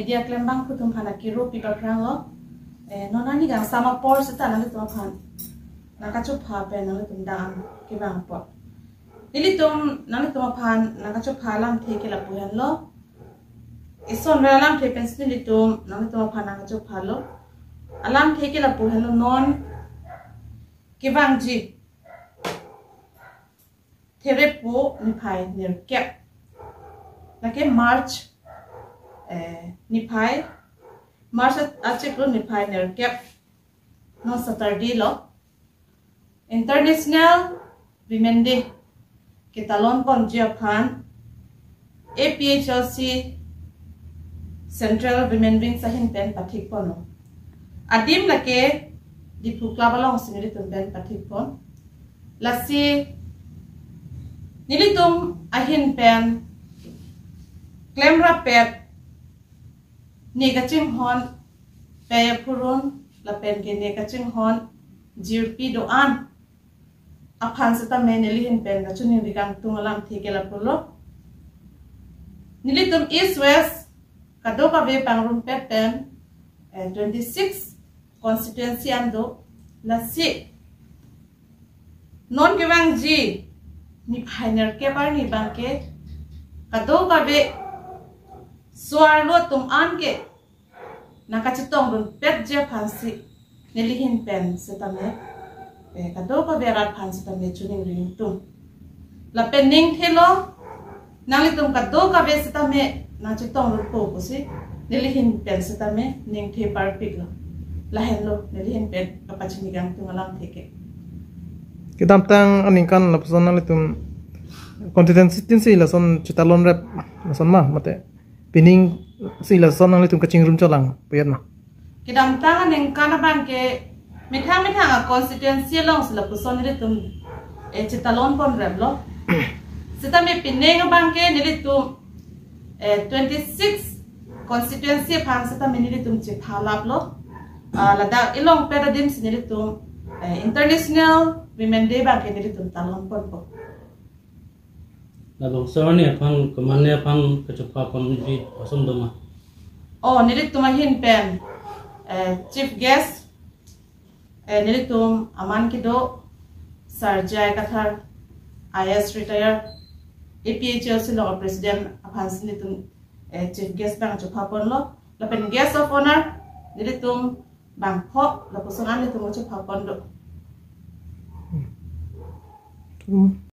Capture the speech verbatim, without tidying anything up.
Media klembangphu atum aphan akiro pi paprang lo. Eh, non arni kangsam apor seta nanglitum aphan nangkachopha pen nanglitum dam kevang apot. Nelitum nanglitum aphan nangkachopha alamthe ke lapu henlo. Eson ra alamthe pensi nelitum nanglitum aphan nangkachopha lo. Alamthe ke lapu henlo, non kevangji Therepo niphai nerkep. Lake March, eh, niphai, March achiklo niphai nerkep. Non Saturday lo. International Women Day ketalon ponji aphan A P H L C Central Women Wing ahin pen pathik ponlo. Adim lake Diphu Club alongsi nelitum pen pathik pon. Lasi nelitum ahin pen klemrap pet ne kachinghon, pei aphurun lapen ke ne kachinghon jirpi do-an aphan setame nelihin pen kachiningri kangtung alamthe ke lapulo. Nelitum East West kadokave pangrumpet pen, eh, twenty-six constituency an do. Lasi non kevangji niphai nerkep arni abangke kadokave so-arlo atum an ke nangkachetongdun petji aphansi nelihin pen setame, eh, kadokave arat aphan setame chiningri ingtung. Lapen ningthelo, nanglitum kadokave setame nangchetongdunpo pusi nelihin pen setame ningthe parpiklo. Lahenlo nelihin pen kapachini kangtung alamthe ke. Kedamtang aningkan lapuson nanglitum constituency tin si lason chetalon rep lason ma, mate pining si lason nanglitum kachingrum cholang pu-et ma? Kedamtang aningkan abangke methang methang a constituency alongsi lapuson nelitum, eh, chetalon pon replo. Setame pining abangke nelitum, eh, twenty-six constituency aphan setame nelitum chephalaplo. Ah, ladak ilong pet adimsi nelitum, eh, International Women Day abangke nelitum talon ponpo. Labangso arni aphan komatne aphan kachopha ponji ason do ma? Oh, nelitum ahin pen, eh, chief guest, eh, nelitum aman kedo Sir J I Kathar, I A S retire, A P H L C along president aphansi nelitum, eh, chief guest abang chopha ponlo. Lapen guest of honor nelitum bangpho lapuson an nelitum chopha pon do. Hmm.